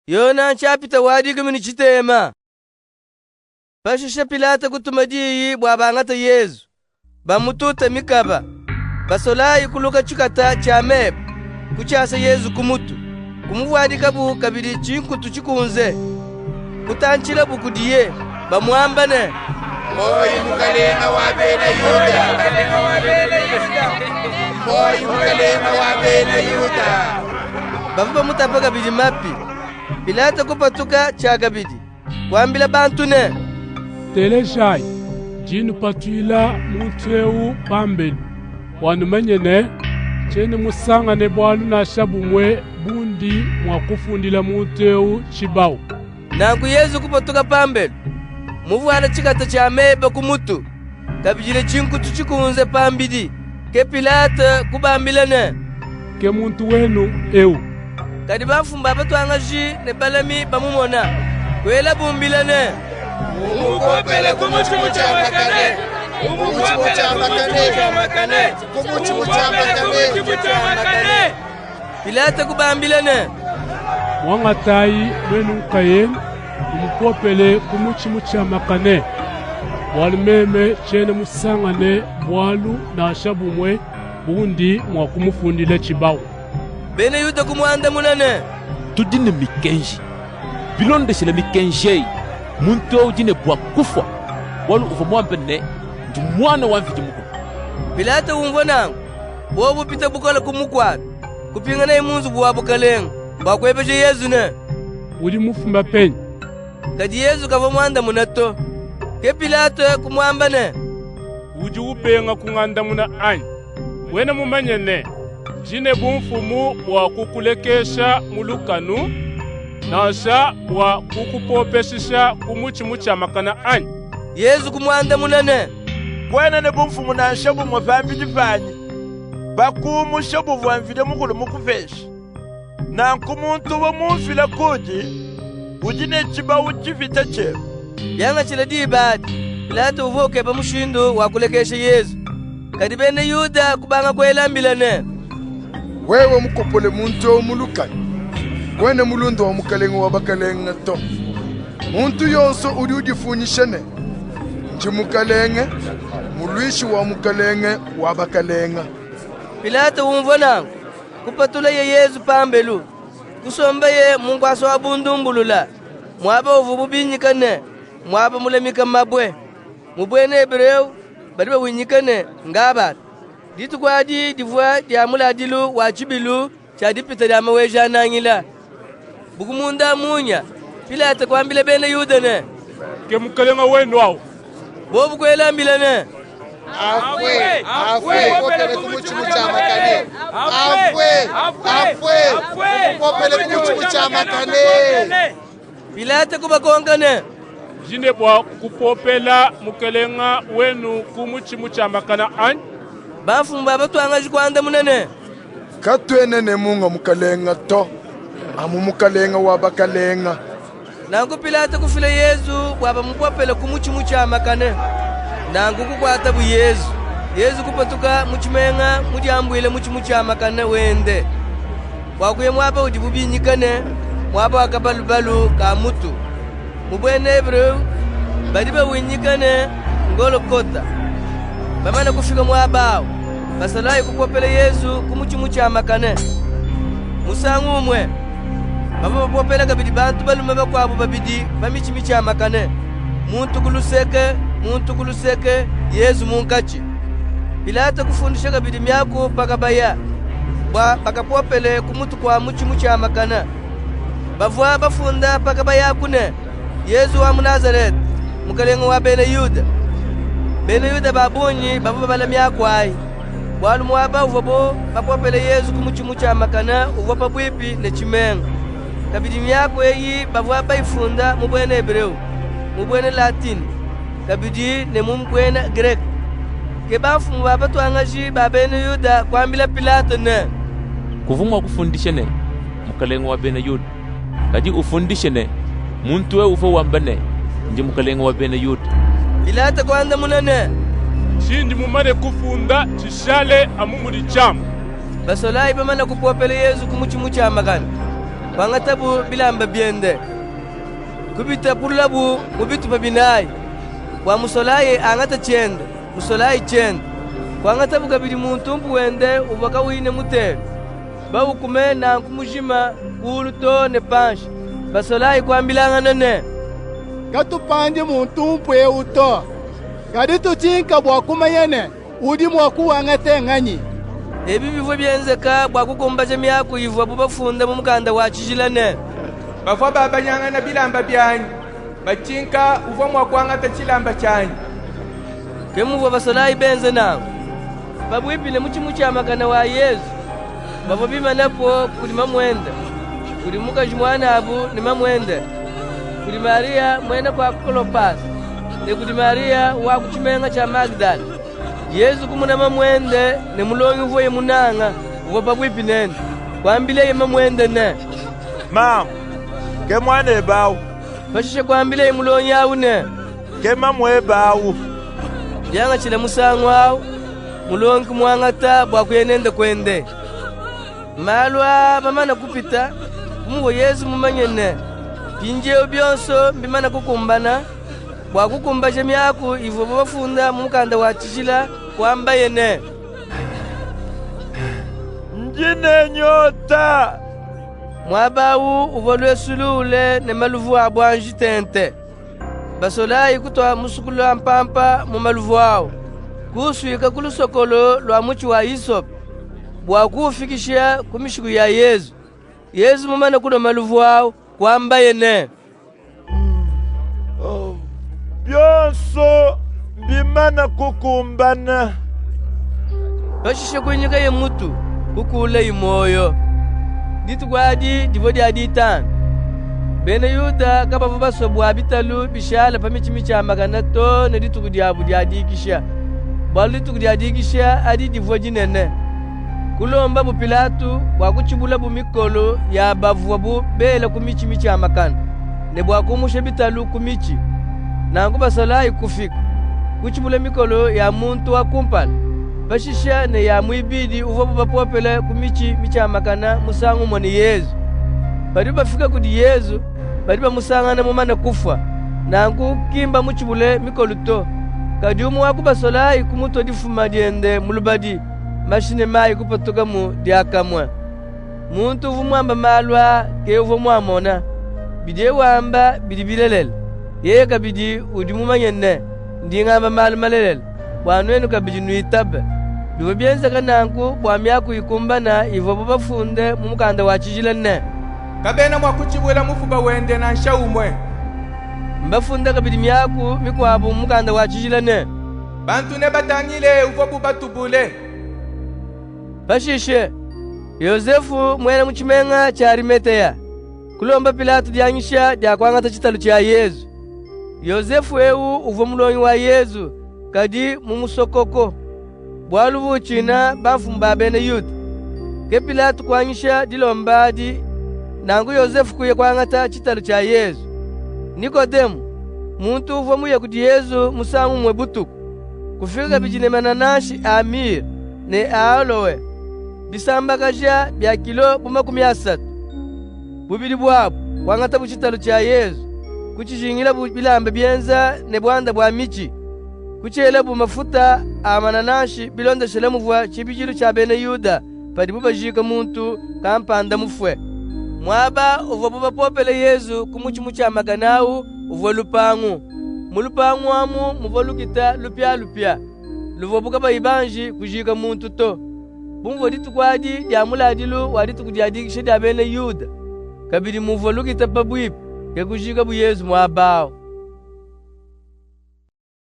Yona nshapita wa 13. Pashishe Pilate kutuma diyi bua bangate Yezu, bamutute mikaba. Basolayi kuluka tshikata tshia meba, kutshiasa Yezu ku mutu, kumuvuadikabu kabidi tshinkutu tshikunze. Kutantshilabu kudiye, bamuamba ne, Muoyi mukalenga wa bena Yuda! Muoyi mukalenga wa bena Yuda! Bavua bamutapa kabidi mapi. Pilate kupatuka tshiakabidi, kuambila bantu ne, Telejayi, ndi nnupatuila muntu ewu pambelu, bua numanye ne, tshiena musangane bualu nansha bumue bundi mua kufundila muntu ewu tshibawu. Nanku Yezu kupatuka pambelu, muvuale tshikata tshia meba ku mutu, kabidi ne tshinkutu tshikunze pambidi. Ke Pilate kubambila ne, Ke muntu wenu ewu. Kadi bamfumu ba batuangaji ne balami bamumona, kuelabu mbila ne, Umupopele ku mutshi mutshiamakane! Ku mutshi mutshiamakane! Ku mutshi mutshiamakane! Pilate kubambila ne, Muangatayi nuenu nkayenu, numupopele ku mutshi mutshiamakane, bualu meme tshiena musangane bualu nansha bumue bundi mua kumufundila tshibawu. Bena Yuda kumuandamuna ne, Tudi ne mikenji. Bilondeshile mikenji eyi, muntu ewu udi ne bua kufua, bualu uvua muambe ne, Ndi Muana wa Mvidi Mukulu. Pilate umvua nanku, buowa bupite bukole kumukuata. Kupinganaye mu nzubu wa bukalenga bua kuebeja Yezu ne, Udi mufume penyi? Kadi Yezu kavua muandamune to. Ke Pilate kumuamba ne, Udi ubenga kungandamuna anyi? Kuena mumanye ne, ndi ne bumfumu bua kukulekesha mu lukanu, nansha bua kukupopeshisha ku mutshi mutshiamakane anyi? Yezu kumuandamuna ne, Kuena ne bumfumu nansha bumue pambidi panyi, pa kumusha buvua Mvidi Mukulu mukupeshe. Nanku muntu uvua mumfile kuudi udi ne tshibawu tshipite tshiebe. Biangatshile diba adi, Pilate uvua ukeba mushindu wa kulekesha Yezu. Kadi bena Yuda kubanga kuela mbila ne, Wewe mukopole muntu ewu mu lukanu, kuena mulunda wa mukalenga wa bakalenga to. Muntu yonso udi udifunyisha ne, ndi mukalenge, muluishi wa mukalenge wa bakalenga. Pilate umvua nanku, kupatulaye Yezu pambelu, kusombaye mu nkuasa wa bundumbulula, muaba uvuabu binyika ne, muaba mulamika mabue. Mu buena Ebrewu badi bawinyika ne, Ngabata. Dituku adi divua dia muladilu wa tshibilu tshia Dipita dia Maweja-Nangila. Bu ku munda munya, Pilate kuambila bena Yuda ne, Ke mukalenga wenu awu. Bobu kuela mbila ne, Afue, afue, umupopele ku mutshi mutshiamakane. Afue, afue, umupopele ku mutshi mutshiamakane. Pilate kubakonka ne, Ndi ne bua kupopela mukalenga wenu ku mutshi mutshiamakane anyi? Bamfumu ba batuangaji kuandamuna ne, Katuena ne munga mukalenga to, amu mukalenga wa bakalenga. Nanku Pilate kufila Yezu bua bamupopele ku mutshi mutshiamakane. Nanku kukuatabu Yezu. Yezu kupatuka mu tshimenga mudiambuile mutshi mutshiamakane wende, bua kuya muaba udibu binyika ne, muaba wa kabalubalu ka mutu. Mu buena Ebrewu badi bawinyika ne, Ngolokota. Bamane kufika muaba awu, basolayi kupopela Yezu ku mutshi mutshiamakane. Musangu umue bavua bapopela kabidi bantu balume bakuabu babidi pa mitshi mitshiamakane, muntu ku luseke, muntu ku luseke, Yezu munkatshi. Pilate kufundisha kabidi miaku pa kabaya, bua bakapopele ku mutu kua mutshi mutshiamakane. Bavua bafunda pa kabaya aku ne, Yezu wa mu Nazarete, mukalenga wa bena Yuda. Bena Yuda ba bungi bavua babala miaku ayi, bualu muaba uvuabu bapopele Yezu ku mutshi mutshiamakane uvua pabuipi ne tshimenga. Kabidi miaku eyi bavua bayifunda mu buena Ebrewu, mu buena Latine, kabidi ne mu buena Greke. Ke bamfumu ba batuangaji ba bena Yuda kuambila Pilate ne, Kuvua mua kufundisha ne, Mukalenga wa bena Yuda, kadi ufundishe ne, muntu ewu uvua wamba ne, Ndi mukalenga wa bena Yuda. Pilate kuandamuna ne, Tshindi mumane kufunda tshishale amu mudi tshiamu. Basolayi bamane kupopela Yezu ku mutshi mutshiamakane. Kuangatabu bilamba biende, kubitapululabu mu bitupa binayi, bua musolayi angate tshiende, musolayi tshiende. Kuangatabu kabidi muntumpu wende uvua kauyi ne mutelu, baukume nanku mujima kulu too ne panshi. Basolayi kuambilangana ne, Katupandi muntumpu ewu to, kadi tutshinka bua kumanya ne, udi mua kuwangata nnganyi? Ebi bivua bienzeka bua kukumbaja miaku ivuabu bafunde mu mukanda wa tshijila ne, Bavua babanyangana bilamba bianyi, batshinka uvua mua kuangata tshilamba tshianyi. Ke muvua basolayi benze nanku. Pabuipi ne mutshi mutshiamakane wa Yezu, bavua bimanapu kudi mamuende, kudi mukaji muanabu ne mamuende, kudi Mariya muena kua Klopase, ne kudi Mariya wa ku tshimenga tshia Magdala. Yezu kumona mamuende ne mulongi uvuaye munange uvua pabuipi nende. Kuambilaye mamuende ne, Mamu, ke muanebe awu. Pashishe kuambilaye mulongi awu ne, Ke mamuebe awu. Biangatshile musangu awu, mulongi kumuangata bua kuya nende kuende. Malu aa mamane kupita, bu muvua Yezu mumanye ne, mpindiewu bionso mbimane kukumbana, bua kukumbaja miaku ivuabu bafunda mu mukanda wa tshijila, kuambaye ne, Ndi ne nyota. Muaba awu uvua luesu luwule ne maluvu a buanji tente. Basolayi kutua musukulu wa mpampa mu maluvu awu, kuusuika ku lusokolo lua mutshi wa isope, bua kuufikisha ku mishiku ya Yezu. Yezu mumane kunua maluvu awu, kuambaye ne, Bionso mbimane kukumbana. Pashishe kuinyikaye mutu, kukuulaye muoyo. Dituku adi divua dia ditanu. Bena Yuda kabavua basue bua bitalu bishale pa mitshi mitshiamakane too ne dituku diabu dia dikisha, bualu dituku dia dikisha adi divua dinene. Kulombabu Pilatu bua kutshibulabu mikolo ya bavuabu bela ku mitshi mitshiamakane, ne bua kumusha bitalu ku mitshi. Nanku basolayi kufika, kutshibula mikolo ya muntu wa kumpala, pashishe ne ya muibidi uvuabu bapopele ku mitshi mitshiamakane musangu umue ne Yezu. Badi bafika kudi Yezu, badi bamusangana mumane kufua. Nanku ki mbamutshibule mikolo to. Kadi umue wa ku basolayi kumutua difuma diende mu lubadi, mashi ne mayi kupatukamu diakamue. Muntu uvua muambe malu aa ke uvua muamona. Bidiye wamba bidi bilelela. Yeye kabidi udi mumanye ne, ndi ngamba malu malelela, bua nuenu kabidi nuitabe. Bivua bienzeka nanku bua miaku ikumbane ivuabu bafunde mu mukanda wa tshijila ne, Kabena mua kutshibula mufuba wende nansha umue. Mbafunde kabidi miaku mikuabu mu mukanda wa tshijila ne, Bantu nebatangile uvuabu batubule. Pashishe Yozefu muena mu tshimenga tshia Arimateya kulomba Pilatu dianyisha dia kuangata tshitalu tshia Yezu. Yozefu ewu uvua mulongi wa Yezu, kadi mu musokoko, bualu uvua utshina bamfumu ba bena Yuda. Ke Pilatu kuanyisha dilomba adi, nanku Yozefu kuya kuangata tshitalu tshia Yezu. Nikodemu, muntu uvua muye kudi Yezu musangu umue butuku, kufika kabidi ne manananshi a mire ne a alowe, bisambakaja bia kilo bu 30. Bubidi buabu kuangatabu tshitalu tshia Yezu, kutshijingilabu bilamba bienza ne buanda bua mitshi, kutshielabu mafuta a manananshi bilondeshile muvua tshibidilu tshia bena Yuda padibu bajika muntu kampanda mufue. Muaba uvuabu bapopele Yezu ku mutshi mutshiamakane awu uvua lupangu. Mu lupangu amu muvua lukita lupialupia, luvuabu kabayi banji kujika muntu to. Bu muvua dituku adi dia muladilu wa dituku dia dikisha dia bena Yuda, kabidi muvua lukita pabuipi, ke kujikabu Yezu muaba awu.